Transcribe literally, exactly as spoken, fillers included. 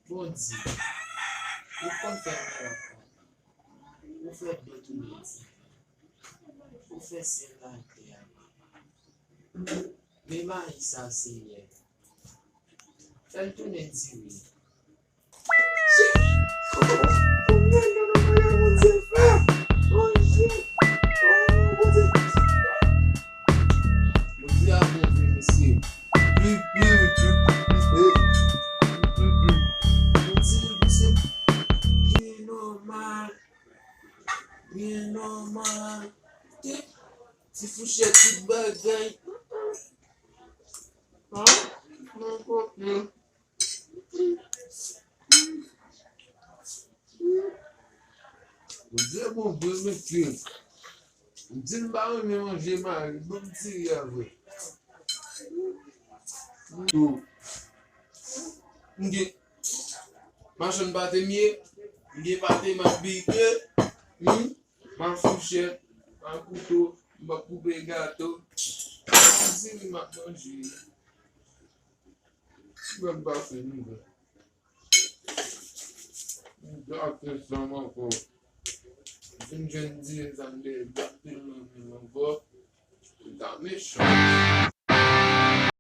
Bondye, ou konn fè mirak kontan. Ou fè dlo tounen di. Ou fè syèl la ak tè a, Papa. Men mayi sa, Senyè, fè l tounen diri. Bondye a bon vre, mesye. Pli, pli, pli, pli, pli, pli, pli. Bondye, mesye, byen nòmal. Byen nòmal. Ti fouchèt, tout bagay. Bondye bon vre, mesye. M di m pa renmen manje mayi, ban m diri a vre. M gen machann pate m ye, m gen pate m ap bike, m, m ak fouchèt, m ak kouto, m ap koupe gato. M diri m ap manje. Ban m pase nouvèl. M gate sa m ankò. Vin jwenn di sa m te gate nan men m ankò. Li ta mechan.